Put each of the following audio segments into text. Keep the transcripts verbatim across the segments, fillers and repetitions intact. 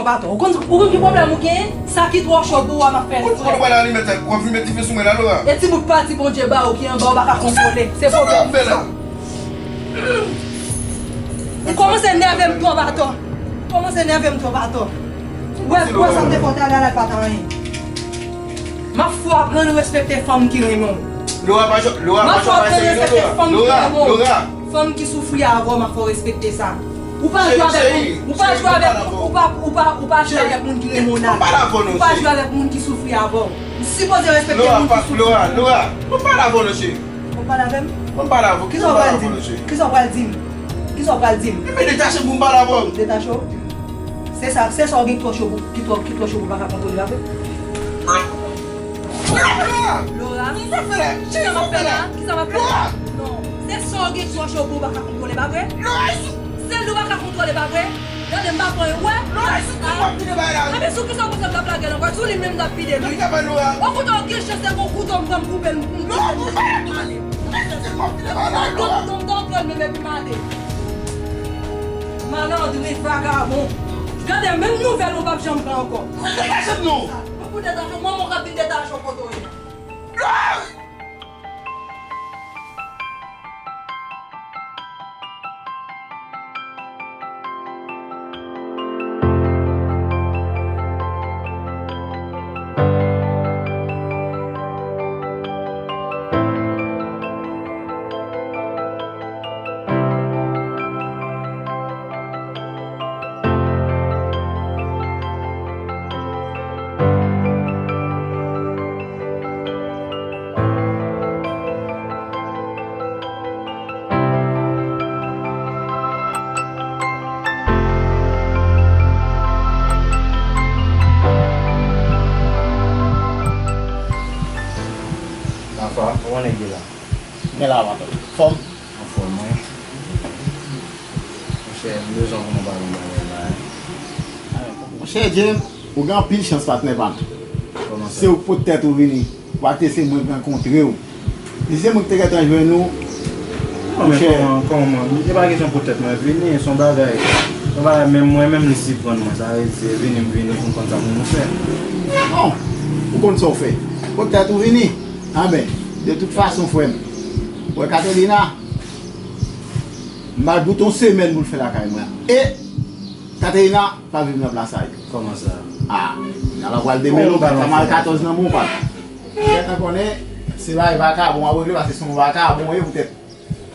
Patwon, ou konn, ou konn ki pwoblèm ou genyen? Sa ki twò cho pou ou a, m ap fè eksprè. Ou konn pale alimèt, w ap vin met dife sou mwen la, Laura. E ti bout pati Bondye ba ou ki anba ou pa ka kontwole. Se pwoblèm sa. Ou kòmanse nève m twòp atò. Ou kòmanse nève m twòp atò. Ou wè, ou wè sa m te fè w talè a la, l pa t anyen. M ap fè w aprann respekte fanm ki renmen w. Laura, pa jwe, Laura, pa jwe avèk fanm ki renmen w. Fanm ki soufri avè w, m ap fè w respekte sa. Ou pa jwe avèk moun, ou pa jwe avèk, ou pa, ou pa, ou pa jwe avèk moun ki renmen w nan. Ou pa jwe avèk moun ki soufri avè w. Ou sipoze respekte moun ki soufri. Laura, Laura, mwen pale avè w non, cheri. Ou pale avè m? Mwen pale avè w. Kisa w pral di m? Kisa w pral di m? Kisa w pral di m? Ebyen detache m pou m pale avè w. Detache w? Se sa, se sa w gen ki twò cho pou, ki twò, ki twò cho pou w pa ka kontwole, pa vre? Laura! Kisa m ap fè la? Kisa m ap fè la? Non. Se sa w gen ki twò cho pou w pa ka kontwole, pa vre? Sèl nou pa ka kontwole, pa vre? Gade, m pa pran yo, wè? Anben, sou kisa w panse m t ap lage l ankò? Sou li menm m t ap pide l, wi. Ou koute w gen chans, se gon kouto m pran m koupe l, m koupe l, m ale. Ou koute m t ap pran l menm epi m ale. Malandren, vagabon. Gade, menm nouvèl ou p ap janm pran ankò. Mwen pou detache w, manman w k ap vin detache w kote w ye. Tafa, kòman nèg ye la? Men la, patwon. Fòm? Anfòm, wi. Monchè, m bezwen pou nou pale yon bagay la, wi. Monchè James, ou gen anpil chans, patnè pa m. Kòman sa? Se ou k pot tèt ou vini. Ou pa te se mwen k rankontre w. Si se mwen ki te gentan jwenn ou, monchè. Non, men kòman, kòman? E pa kesyon pou tèt mwen vini, se yon bagay, se yon bagay menm mwen menm li siprann mwen, sa vle di, vini m vini pou m konn sa pou m fè. Non, ou konn sa w fè. Pot tèt ou vini. Anben, de tout fason, frè m, ou wè Katelina, m ba l bout yon semèn pou l fè lakay mwen. E Katelina pa viv nan plasay. Kòman sa? A, kounya la pral demele, ou pa t fè mal katòz nan men w, pa. Gentan konnen, se bagay vakabon w ap regle, paske se yon vakabon w ye poutèt.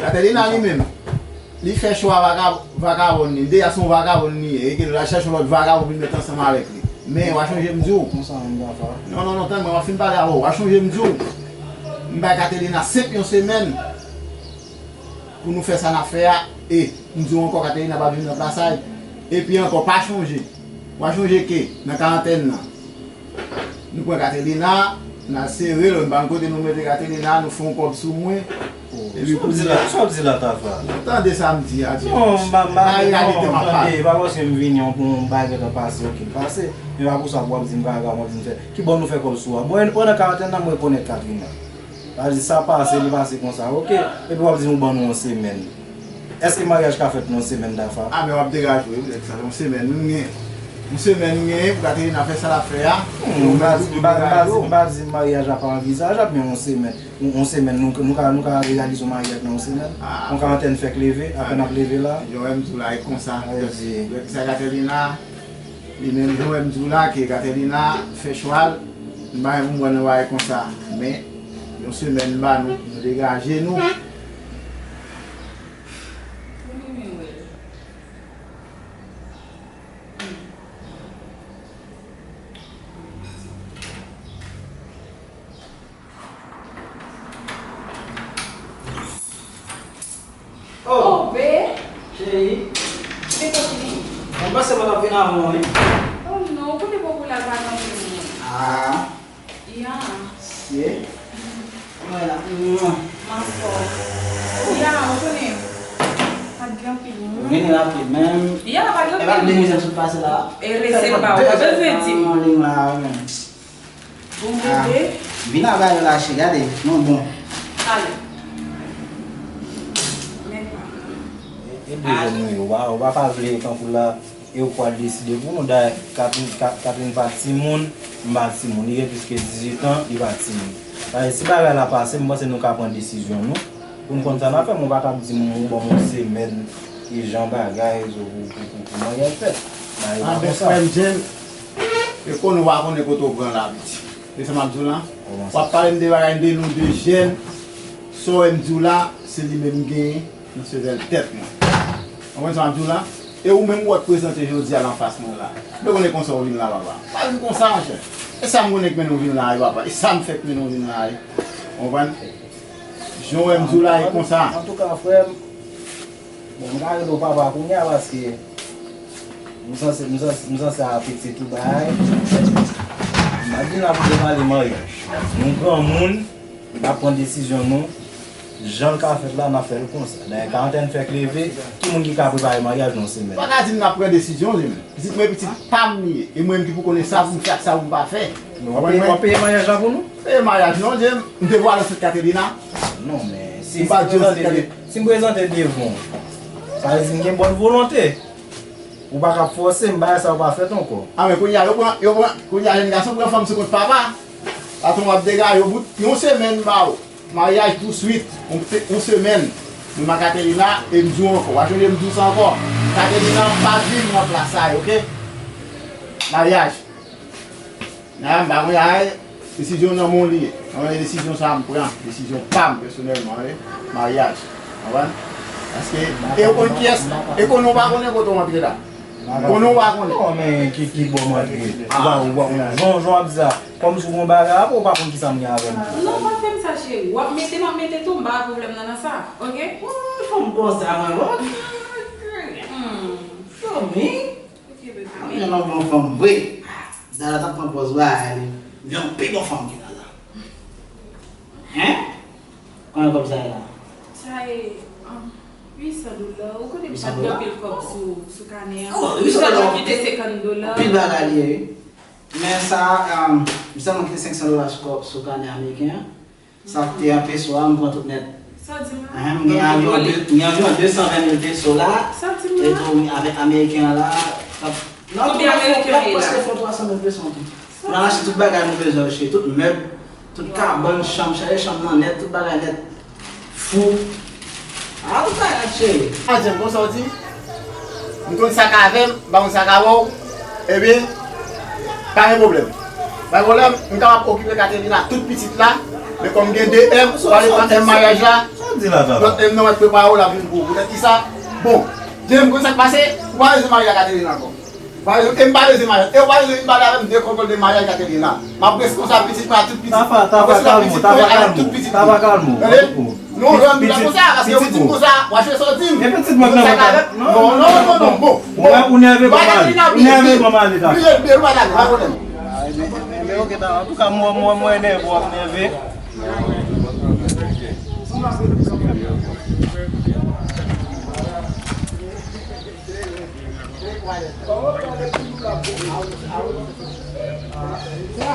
Katelina li menm, li fè chwa vakab-, vakabon li. Deja se yon vakabon li ye, e ke l al chèche yon lòt vakabon pou l met ansanm avèk li. Men w a chonje m di w. Konsa menm, Tafa. Non, non, non, tann mwen, m ap fin pale avè w. W a chonje m di w, m bay Katelina senp yon semèn pou nou fè sa n ap fè a, e m di w ankò, Katelina p ap viv nan plasay. Epi ankò, pa chonje, w a chonje ke nan karantèn nan, nou pran Katelina, n al sere l, nou ba l kote nou mete Katelina, nou fè yon kòb sou mwen. Epi pou di la, sa w di la, Tafa? Tande sa m di a, James. Non, m pa, m pa, non, tande, e pa paske m vini yon, yon bagay gentan pase, oke, l pase. Men pa pou sa pou w ap di m vagabon, w ap di m fè. Kibò nou fè kòb sou a? Bon, pandan karantèn nan, m rekonèt Katelina. Sa vle di sa pase, li pase konsa, oke. Epi w ap di m ou ban nou yon semèn. Èske maryaj ka fèt nan yon semèn, Tafa? A, men w ap degaje w, wi, poutèt sa, yon semèn, nou gen, yon semèn nou genyen pou Katelina fè sa l ap fè a. Hmm, m pa di, m pa, m pa di, m pa di maryaj la pa anvizajab, men yon semèn, yon, yon semèn, nou, nou ka, nou ka reyalize yon maryaj nan yon semèn. A, yon karantèn fèk leve, apèn ap leve la. Jan w wè m di w la, e konsa. Sa vle di, sa Katelina, li menm jan w wè m di w la, ke Katelina fè chwa l, m pa gen pou m pran nan bagay konsa. Men, yon semèn m ba nou, nou degaje nou. Oh, be. Cheri. Be, kote li? Mwen panse mwen t ap vin avan w, wi. Oh non, ou konnen poko la pa nan moun. Ah. Ya. Ye. Mwen la. Mwen. M anfòm. Ya, ou konnen. Pa t gen anpil moun. Vini rapid menm. Ya, pa t gen anpil moun. E pa t gen moun sot pase la. E rese ba ou. Ou pa bezwen di m. Mwen la, wi, menm. Bon, ah, bebe. Vin avè yo la, che, gade, non, bon. Ale. Men pa. E, e bezwen nou ye, ou pa, ou pa, pa vle tankou la, E ou pral deside pou nou. Dayè, Katrin, Ka- Katrin pa timoun, m pa timoun. Li gen plis ke dizuit an, li pa timoun. Dayè, si bagay la pase, m panse nou ka pran desizyon nou. Pou n konn sa n ap fè, men w pa ka ap di m ou ban m yon semèn, e jan bagay, pou, pou, pou, pou, pou maryaj fèt. Bagay pa konsa. Frè m James, e konnen w pa konnen kote w pran la, pitit. Se sa m ap di w la. W ap pale m de bagay, de nou de jèn. Sa w wè m di w la, se li menm m genyen nan sèvèl tèt mwen. Konprann sa m ap di w la? E ou menm ou wè k prezante jodi a la anfas mwen la. M te konnen konsa w vin la, papa. Pa vin konsa, monchè. E sa m konnen k mennen w vin la, wi, papa. E sa m fè k mennen w vin la, wi. Konprann? Jan w wè m di w la, e konsa. Antouka, frè m, bon, m ka rele w papa kounye a paske m sanse, m sanse, m sanse apetit ou bay. M pa t vin la pou devale maryaj. Nou granmoun, n ap pran desizyon nou. Jan l ka fèt la, n ap fè l konsa. Dayè, karantèn fèk leve, ki moun ki ka prepare maryaj nan semèn? Pa ka di m n ap pran desizyon, James. Pitit mwen, pitit pa m li ye. E mwen menm ki pou konnen sa pou m fè ak sa pou m pa fè. Men w ap peye, w ap peye maryaj la pou nou? Peye maryaj non, James. M te vwale Sent Katelina. Non, men si, si m prezante de- si m prezante devan w, sa vle di m gen bòn volonte. Ou pa ka ap fòse m, bagay sa yo pa fèt ankò. A, men kounye a, yo pran, yo pran, kounye a, jèn gason pran fanm sou kont papa. Patwon ap degaje w bout yon semèn ba ou. Maryaj touswit, yon, yon semèn. Nou nan Katelina, e m di w ankò. W a chonje m di w sa ankò. Katelina pa vin nan plas sa yo, oke? Maryaj. Nan, m pa konn ay, desizyon nan men w li ye. Nan men desizyon sa a m pran, desizyon pa m pèsonèlman, wi. Maryaj. Konprann? Paske, e w konn kiyès, e konnen w pa konnen kote w antre la. Konnen w pa konnen. Non, men ki, ki bò m antre? Ou pa, ou pa, jan, jan w ap di sa, kòmsi w gon bagay apre, ou pa konn kisa m gen avè l. Non, pa fè m sa, cheri. W ap mete, m ap mete tou, m pa wè pwoblèm nan nan sa. Oke? Woy, fanm konsa, mwen, woy. Hmm. Fanmi. Ok, bebe. A, men non, bon fanm, vre. Dada t ap pran pòz bagay li. M gen yon pi bon fanm ki la la. Hein? Konbyen kòb sa ye la? Sa ye, um, uit san dola. Ou konnen m pa t gen anpil kòb sou, sou kanè an. Oh, uit san dola. M sèlman kite senkant dola. Anpil bagay li ye, wi. Men sa, um, m sèlman kite senk san dola sou kò-, sou kanè ameriken an. Sa k te an peso a, m pran tout nèt. Sa w di m la? Ahan, m gen anviwon de, m gen anviwon de san ven mil peso la. Sa w di m la? E tou, avèk ameriken an la, sa, nan, konbyen ameriken an ye la? Prèske fè twa san mil peso an tou. Pou n al achte tout bagay nou bezwen, cheri, tout mèb, tout kabann, chanm, chaje chanm nan nèt, tout bagay nèt. Fou. A, tout bagay nèt, cheri. A, James, konsa w di? M konn sa k avè m, m pa konn sa k avè w. Ebyen, pa gen pwoblèm. Pa gen pwoblèm, m kapab okipe Katelina tout pitit la, men kòm gen de M, ou pale pran M maryaj la, lòt M nan w ap prepare w, l ap vin pou ou. Poutèt kisa? Bon, James, konn sa k pase? Ou pa bezwen marye ak Katelina ankò. Ou pa bezwen, e m pa bezwen maryaj. E ou pa bezwen vin pale avè m de kòkòl de maryaj Katelina. M ap reskonsab pitit mwen ak tout pitit. Tafa, Tafa, kalm ou, Tafa, kalm ou, Tafa, kalm ou. Tande? Non, non, m di la konsa, paske ou di m konsa, w a chwe sa w di m. E pitit mwen nan sa ka fèt. Non, non, non, non, bon. Ou nève ban m ale. Ou nève ban m ale, Tafa. Bliye, bliye, ou pa ta gen pwoblèm. Ebyen, ebyen, oke, Tafa. Antouka, mwen, mwen, mwen nève, w ap nève.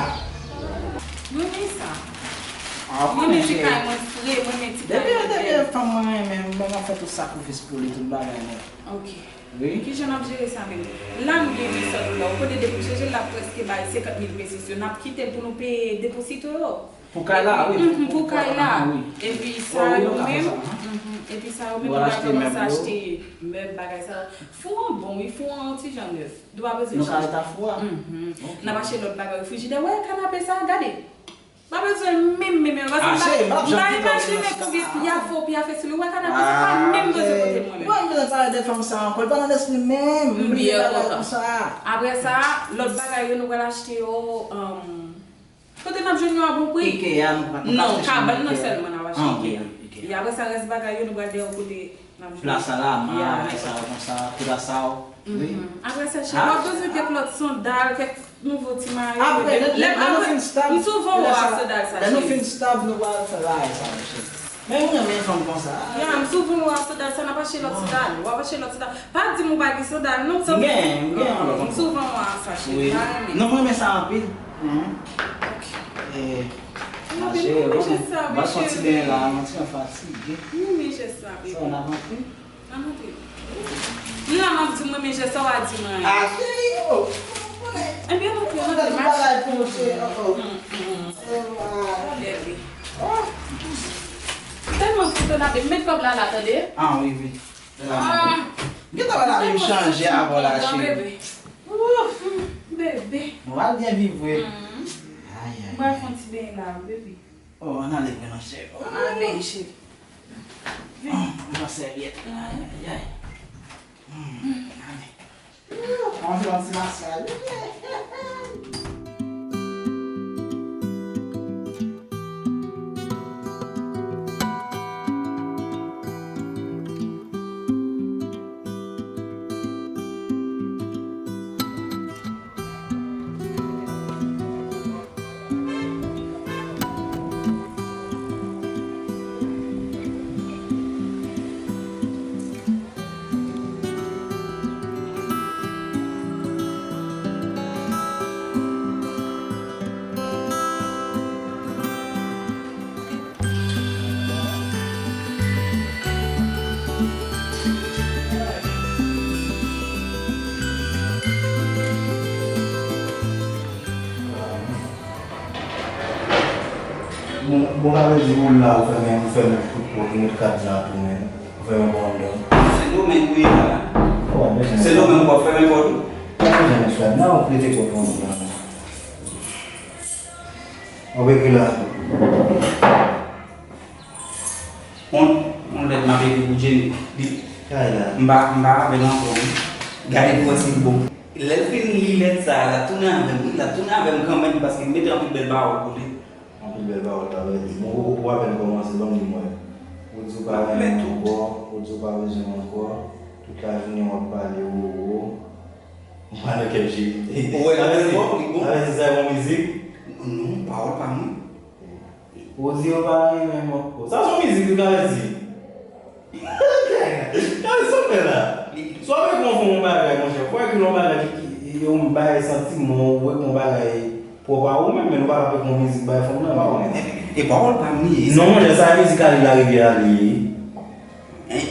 Mwen renmen sa. Mwen renmen ti kay mwen fre, mwen renmen ti kay mwen bèl. Depi, depi fanm mwen renmen, mwen ap fè tout sakrifis pou li, tout bagay nèt. Ok. Wi. Kijan n ap jere sa menm? La nou gen uit san dola. Ou konnen depi m chanje l, l ap prèske bay senkant mil pesos yo. N ap kite l pou nou peye deposito yo. Pou kay la, wi. Mhm, pou kay la. Epi sa yo menm, mhm, epi sa yo menm, nou pral kòmanse achte mèb, bagay sa yo. Fou an bon, wi, fou an yon ti jan nèf. Nou pa bezwen chanje. Nou ka rete a fou a. Mhm. Ok. N ap achte lòt bagay, frijidè. Wè kanape sa, gade. Pa bezwen menm, menm, menm. Paske m pa, m pa imajine konbyen pyafe w pyafe sou li. Wè kanape sa, pa menm bezwen pote l mwen menm. Mwen bezwen pale de fanm sa ankò, li pa nan lespri m menm. M bliye bagay konsa. Apre sa, lòt bagay yo nou pral achte yo, um, kote n ap jwenn yo a bon pri? Ikea, nou pa, nou pa achte sou Ikea. Non, kabann nan sèlman n ap achte Ikea. Ah, ok, ok. E apre sa, rès bagay yo, nou pral dèyè kote n ap jwenn. Plas a la, bagay sa yo konsa, kou la sa yo. Wi. Mhm. Apre sa, cheri, w ap bezwen kèk lòt sandal, kèk nouvo ti mayo. Apre, lè, lè, lè nou fin stab, m souvan wè w ak sandal sa, cheri. Lè nou fin stab, nou pral fè bagay sa, cheri. Men m renmen fanm konsa. Ya, m souvan wè w ak sandal sa, n ap achte lòt sandal. W ap achte lòt sandal. Pa di m ou pa gen sandal, non, tanpri. M gen, m gen yon lòt ankò. M souvan wè w ak sa, cheri. Wi. M ta renmen. Non, mwen renmen sa anpil. Mhm. Ok. E, m renmen jès sa, wi, cheri. M ap fè yon ti beny la, m ti jan fatige. M renmen jès sa, baby. Sa w nan vantre? Nan vantre. M la m ap di m renmen jès sa, w a di m anyen. Ah, cheri, oh. Ebyen, antre, antre, mache. Bagay pou nou, cheri, oh, oh. Mm, mm. Se vre. Leve. Oh. Tèlman fout, n ap met kòb la la, tande? Ah, wi, wi. Ah. Gentan wè la menm chanje avè w la, cheri. Bebe. Ouf, bebe. Nou al byen viv vre. Mm. Ay, ay, ay. Mwen fè yon ti benyen la, bebe. Oh, ann ale vre non, cheri. Ann ale, cheri. Vin. Oh, m pran sèvyèt. Ay, ay, ay. Mm, ale. Ann fè yon ti masaj. Bon, bon, sa vle di ou la, ou fèmen, ou fèmen tout pòt, ou met kad la tou, men, ou fèmen bò anndan. Sendomeng ou ye la? Sendomeng ou ap fèmen pòt ou? Pa bezwen met kad la, ou prete pòt ou anndan. Ou vle ki la? On, on lèt m ap ekri pou Jenny. Li, kay la. M pa, m pa avè l ankò, wi. Gade pou wè si l bon. Lè l fin li lèt sa a, l ap tounen avè m, wi. L ap tounen avè m kanmenm, paske m mete anpil bèl pawòl pou li. Anpil bèl pawòl, ta vle di. Bon, ou, ou apèn kòmanse, ban m li mwen. Ou di ou pa renmen m ankò, ou di ou pa bezwen m ankò. Tout lajounen w ap pale, wo, wo. Ou pa nan kè m, cheri. Ou wè l ap bon, li bon. Sa vle di sa e yon mizik? Non, pawòl pa mwen. Ou di yo pa renmen m ankò. Sa se yon mizik li ka di. Gade sa w fè la. Si w ap ekri yon fanm yon bagay, monchè, fò w ekri yon bagay ki, ki, yon bagay santiman, ou ekri yon bagay pwòp a ou menm, men nou pa ka ekri yon mizik bay fanm nan, pa konnen. E, e pawòl pa m li ye. Non, monchè, sa e mizik ale larivyè a li ye.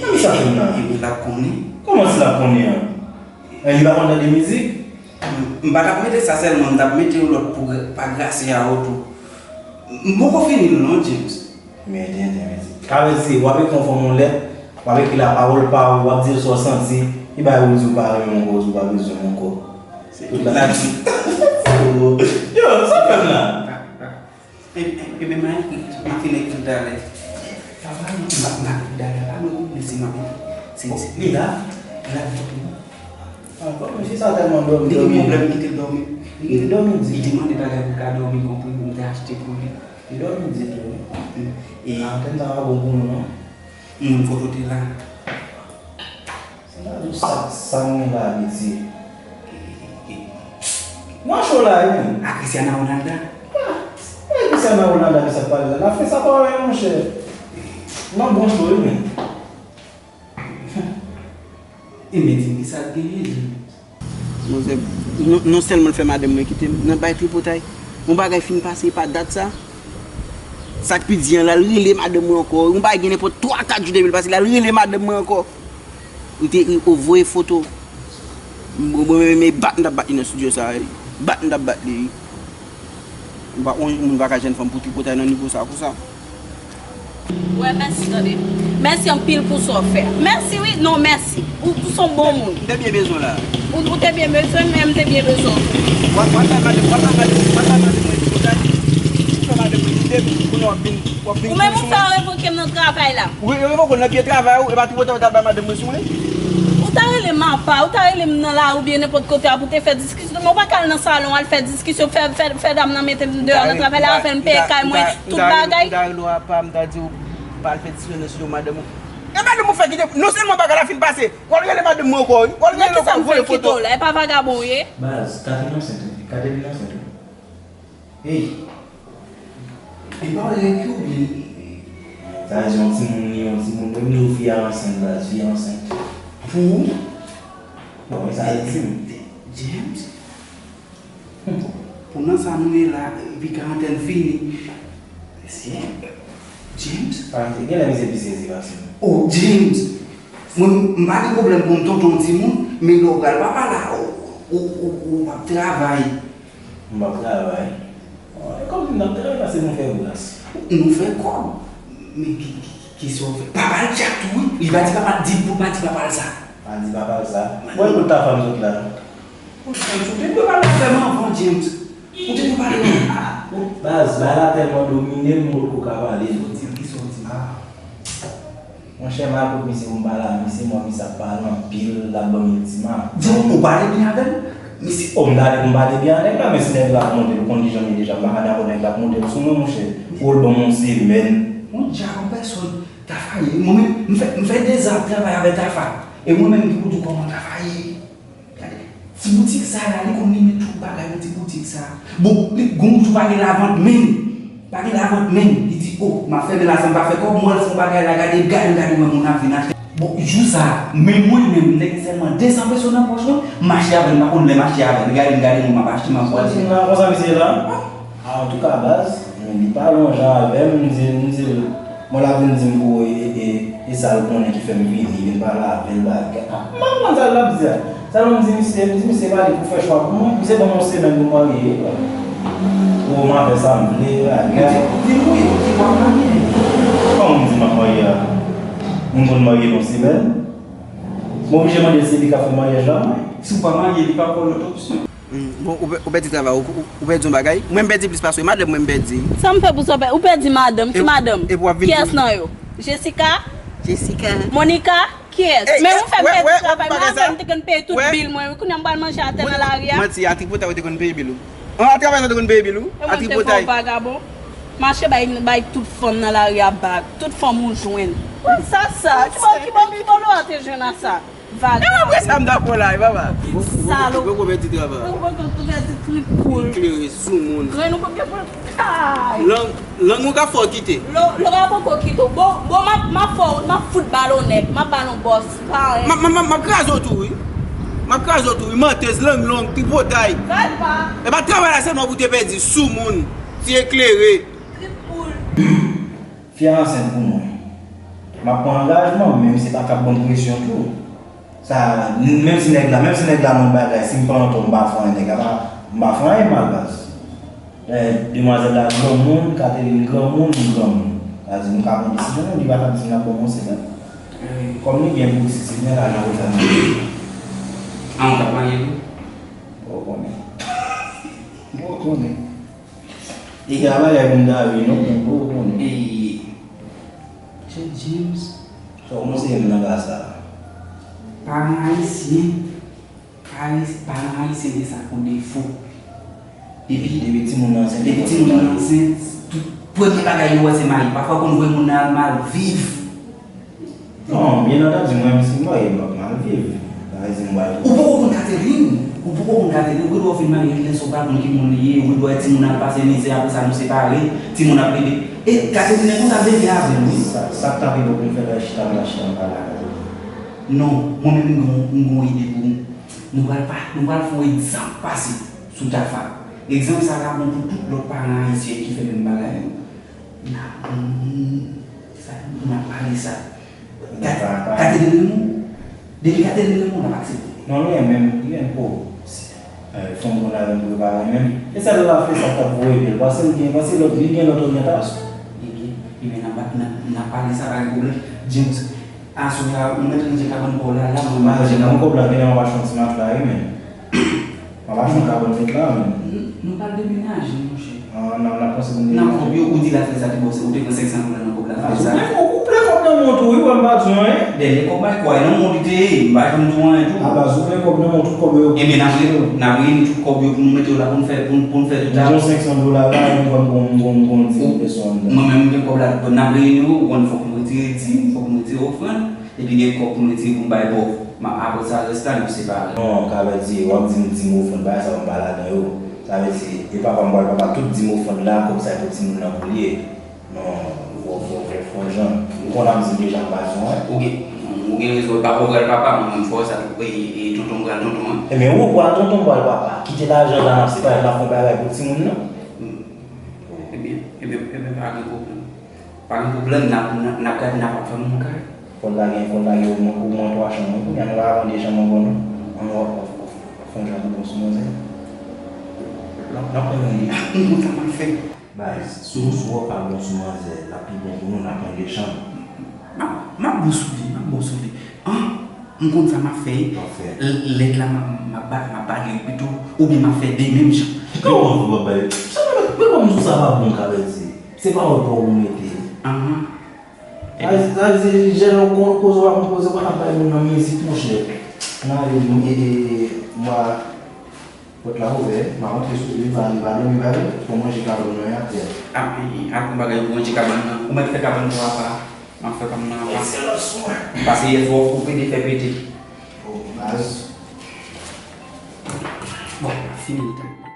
Nan mi sa fanm nan. Epi l ap konnen. Kòman si l ap konnen an? E li pa konn tande mizik? M, m pa t ap mete sa sèlman, m t ap mete yon lòt pou gra-, pa grasye a ou tou. M poko fini l non, James. Men tenten, men tenten. Sa vle di, w ap ekri yon fanm yon lèt, w ap ekri la pawòl pa ou, w ap di l sa w santi, li bay ou di w pa renmen m ankò, ou di w pa bezwen m ankò. Se tout la. Yo, sa w fè m la? E, e, ebyen, m a ekri, m a fin ekri talè. Papa, m a, m a ekri talè la, non, men se m ap ekri. Se, se, li la? Li la, li dòmi. Ah, bon, mesye sa tèlman dòmi, li gen dòmi. Pwoblèm, kite l dòmi. Li gen dòmi di. Li te mande talè pou l ka dòmi, konprann, pou m te achte pou li. Li dòmi di tou, wi. E antèn sa pa bon pou nou, non. Moun kote w te la. Sa, sa nou la abitye. Mwen cho la, wi, men. A Cristiano Ronaldo. Ah, e Cristiano Ronaldo ki sa pale la. L ap fè sa pa wè, monchè. Nan bon cho, wi, men. E men di m ki sa l genyen, James. Manzè, non, non sèlman l fè madanm mwen kite m, nan bay tripotay. Yon bagay fin pase pa dat sa. Sa k pi di an, l al rele madanm mwen ankò. Yon bagay gen nenpòt twa, kat jou depi l pase, l al rele madanm mwen ankò. Li te ekri, ou voye foto. Mwen, mwen menm, e bat m t ap bat li nan estidyo sa a, wi. Bat m t ap bat li, wi. M pa, yon moun pa ka jwenn fanm pou tripotay nan nivo sa a konsa. Wè, mèsi, tande. Mèsi anpil pou sa w fè. Mèsi, wi. Non, mèsi. Ou, ou se yon bon moun. M te byen bezwen w la. Ou, ou te byen bezwen m, men m te byen bezwen w tou. W ap, w ap bay madanm, w ap bay madanm, w ap bay madanm mwen tripotay. Ou fè madanm mwen kite m, kounye a w ap vin, w ap vin kouri sou mwen. Ou menm ou fè w revoke m nan travay la. Wi, revoke w nan pye travay ou, e pa tripotay ou t ap bay madanm mwen sou mwen. Ou ta rele m apa, ou ta rele m nan lari oubyen nenpòt kote a pou te fè diskisyon. Men w pa ka al nan salon, al fè diskisyon, fè, fè, fè dam nan mete m deyò nan travay la, fè m peye kay mwen, tout bagay. M ta rele w apa, m ta di w pa al fè diskisyon nan estidyo madanm ou. E madanm ou fè kite, non sèlman bagay la fin pase, w al rele madanm mwen ankò, wi. W al rele l ankò, voye foto. Nan ki sa m fè kite w la? E pa vagabon w ye? Baz, Catherine ansent, wi. Catherine ansent, wi. Ey! Li pa wè règ yo byen. Sa vle di yon timoun li, yon timoun. Menm li ou fi a ansent la, fi a ansent. Pou ou? Bon, men sa vle di m. James? Pou nan sa nou ye la, epi karantèn fini. Mesye, James? Pa gen lè misye pi sezi pase m. Oh, James! Mwen, m pa gen pwoblèm pou m tonton yon timoun, men lè w pral papa la, ou, ou, ou, ou p ap travay. M p ap travay. E kòm si n ap travay, paske nou fè bras. Nou fè kòb. Men ki, ki, ki sa w fè? Papa l tchak tou, wi. Li pa di papa l, di pou pa di papa l sa. Pa di papa l sa. Bon, e kote Tafa m sot la? Ou te dwe pale avè m anvan, James. Ou te dwe pale anvan. Baz, bagay la tèlman domine m, m potko ka pale. Sa w di, ki sa w di? Monchè, m al kot misye pou m pale ak misye, m wè misye ap pale anpil, l ap ban m ultima. Di m, ou pale byen avè l? Misye, o, m gade pou m pale byen ak nèg la, men si nèg la ap monte l, ou konn kijan m ye deja, m pa ka dakò nèg la ap monte l sou mwen, monchè. Fò l ban m yon semèn. Yon djab an pèsòn, Tafa ye. Mwen menm, m fè, m fè dezan ap travay avè Tafa. E mwen menm ki pou di w kòman Tafa ye. Gade, ti boutik sa la, li konn limen tout bagay nan ti boutik sa. Bon, li gon jou pa gen lavant menm. Pa gen lavant menm. Li di, o, m ap fèmen la san m pa fè kòb, mwen al fè yon bagay la, gade, gade, gade, wè moun ap vin achte. Bon, jou sa, men mwen menm, m te gen sèlman de san peso nan pòch mwen, m mache avè l, m pa konn lè m achte avè l. Gade, m gade moun m ap achte, m ap wè. Sa di m la, konsa misye la? A, antouka, baz, men li pale yon jan avè m, m di, m di l, mwen l ap vin di m pou e, e, e, e sa l konnen ki fè m vini, vin pale avè l, bagay. A, m pa konprann sa l ap di a. Sa l di misye, m di misye pa li pou fè chwa pou mwen, misye ban m yon semèn pou m marye. O, m ap fè sa m vle, bagay. Di, di l wi, di w ap marye. Kòman m di m ap marye a? Moun konn marye nan semèn? M oblije mande l si li ka fè maryaj la, mwen. Si w pa marye, li pa ba w lòt opsyon. Hmm, bon, ou pè-, ou pèdi travay, ou, ou, ou pèdi yon bagay. Mwen, m pèdi plis pase w, e madanm mwen, m pèdi. Sa m fè pou sa, ou pèdi madanm? Ki madanm? Kiyès nan yo? Jessica? Jessica. Monica? Kiyès? Men ou fè m pèdi travay, m avè m te konn peye tout bil mwen, wi, kounye a m pral manje atè nan lari a. Manti, a tripotay ou te konn peye bil ou. An, a travay sa ou te konn peye bil ou? A tripotay. Vagabon. Mache bay, bay tout fanm nan lari a bag. Tout fanm ou jwenn. Wi, sa, sa. Ki bò, ki bò, ki bò Lora te jwenn a sa? Vagabon. E apre sa m dakò la, e papa. Salop. Ou poko pèdi travay. Ou poko pèdi trip poul. Klere sou moun. Grenn ou poko gen pou l kay. Lang, lang ou ka fè w kite. Lo, Lora poko kite w. Bon, bon, m ap, m ap fè w, m ap fout ba l onèk. M ap ba l on bòs. Pa anyen. M ap, m ap, m ap, m ap kraze w tou, wi. M ap kraze w tou, wi. Mantèz, lang long, tripotay. Valpa. E pa travay la sèlman pou te pèdi, sou moun, ti eklere. Trip poul. Fi a ansent pou mwen. M ap pran angajman, men misye pa ka ap ban m presyon tou. Sa, menm si nèg la, menm si nèg la nan yon bagay, si m pa antò, m pa fè anyen, nèg la pa, m pa fè anyen mal, baz. Eh, demwazèl la granmoun, Catherine granmoun, m granmoun. Sa di, nou ka pran desizyon nou, li pa ka di m l ap ban m yon semèn. Kòm li gen boutik, si l gen lajan pou sa, nou. A, ou t ap marye tou? Bon, ou konnen. Bon, ou konnen. E gen bagay pou m ta ri non, men bon, ou konnen. E, Jack James. Sa w kòmanse menm nan ka sa? Paran ayisyen, paran ayisyen gen sa pou defo. Depi, depi timoun nan ansent, depi timoun nan ansent, tout premye bagay yo wè se mayi. Pafwa yo konn voye moun nan al mal viv. Non, byen antandi, mwen menm si m marye, m p ap mal viv. Sa vle di m pral. Ou poko konn Catherine. Ou poko konn Catherine. Ou gendwa w fin marye, lè sa w pa konn ki moun li ye. Ou gendwa wè timoun ap pase mizè, apre sa nou separe. Timoun ap plede. E Catherine konn ap bebe avè l, wi. Sa, sa k ta pi bon pou m fè, lè chita, m ta chita, m pale ak Catherine. Non, mwen menm m gen yon, m gen yon ide pou nou. Nou pral pa, nou pral fè yon egzanp pase sou Tafa. Egzanp sa ka bon pou tout lòt paran ayisyen ki fè menm bagay yo. N ap, n ap pale sa. Gade, gade de nou. Depi gade de nou, n ap aksepte. Non, li renmen m, li renmen m po. Eh, fanm konn avè m prepare menm. E sèl la fè sa k ap voye bil. Paske l gen, paske lòt, li gen lòt oryantasyon. Ebyen, ebyen, n ap, n ap, n ap pale sa, pa gen pwoblèm. James, aswè a, ou mèt ranje kabann pa w la, la, mwen. Mwen ranje kabann kòb la, genlè m ap achte yon ti matla, wi, men. M ap achte yon kabann met la, men. Nou, nou pral demenaje, monchè. Ah, n ap, n ap panse pou demenaje. Nan kòb yo, ou di l ap fè sa ki bòse, ou te pran senk san dola nan kòb la, fè sa. Ah, ou plen, ou plen kòb nan men w tou, wi, wè m pa di w anyen. Dènye kòb Mike, wè, nan men w li te ye, m pa janm di w anyen tou. Ah, baz, ou plen kòb nan men w, tout kòb yo. Ebyen, n ap re-, n ap reyini tout kòb yo pou nou mete yo la pou n fè, pou n, pou n fè tout sa. M gon senk san dola la, m konn gon, gon, gon di pèsonn. Mwen menm, m gen kòb la, n ap reyini yo, ou konn fòk nou retire dim, fòk nou retire ofrann. Epi gen kòb pou nou retire pou n bay pòv. M ap, apre sa, rès la, nou separe. Non, sa vle di, w ap di m dim ofrann, bagay sa yo m pa ladan yo. Sa vle di, e papa m pral papa, tout dim ofrann la, kòb sa e pou timoun nan pou l ye. Non, fò, fò, fò, fò jan. Ou konn ap di m deja m pa di w anyen. Ou gen, ou gen rezon, e papa w pral papa, mwen menm fò sa tou, e, e tonton m pral tonton an. Ebyen, ou pral tonton m pral papa. Kite lajan la, n ap separe, n ap fè yon bagay pou timoun nan. Hmm. Ebyen, ebyen, ebyen, pa gen pwoblèm. Pa gen pwoblèm, n ap, n ap, n ap gade, n ap fè moun kay. Fò l lage, fò l lage omwen, omwen twa chanm, wi. Kounye a nou pa ka pran de chanm ankò, non. An, w ap, w ap, w ap fè yon jan de bon sou manzè. N ap, n ap pran yon de. M konn sa m ap fè. Baz, si w, si w ap bon sou manzè, l ap pi bon pou nou, n ap pran de chanm. M ap, m ap bon sou li, m ap bon sou li. An, m konn sa m ap fè. W ap fè. L-, lèd la, m ap, m ap ba, m ap bale li pito, oubyen m ap fè de menm jan. Kòman w ap bale? Sa pa, men kòman sou sa pa bon, ka vle di. Se pawòl pa w ou mete. Anhan. Sa vle di, jèn, ou konn koze, w pa konn koze, w pa ka bay moun nan mizik, monchè. N ale, e, e, mwa, pòt la ouvè, m a rantre sou li, m a, m a dòmi, ba, fò manje kabann nan atè. A, e, e, ak yon bagay pou manje kabann nan. Ou mèt fè kabann nan apa, m ap fè pa m nan apa. Pase yè swa ou pede fè pete. Bon, baz. Bon, fini tan.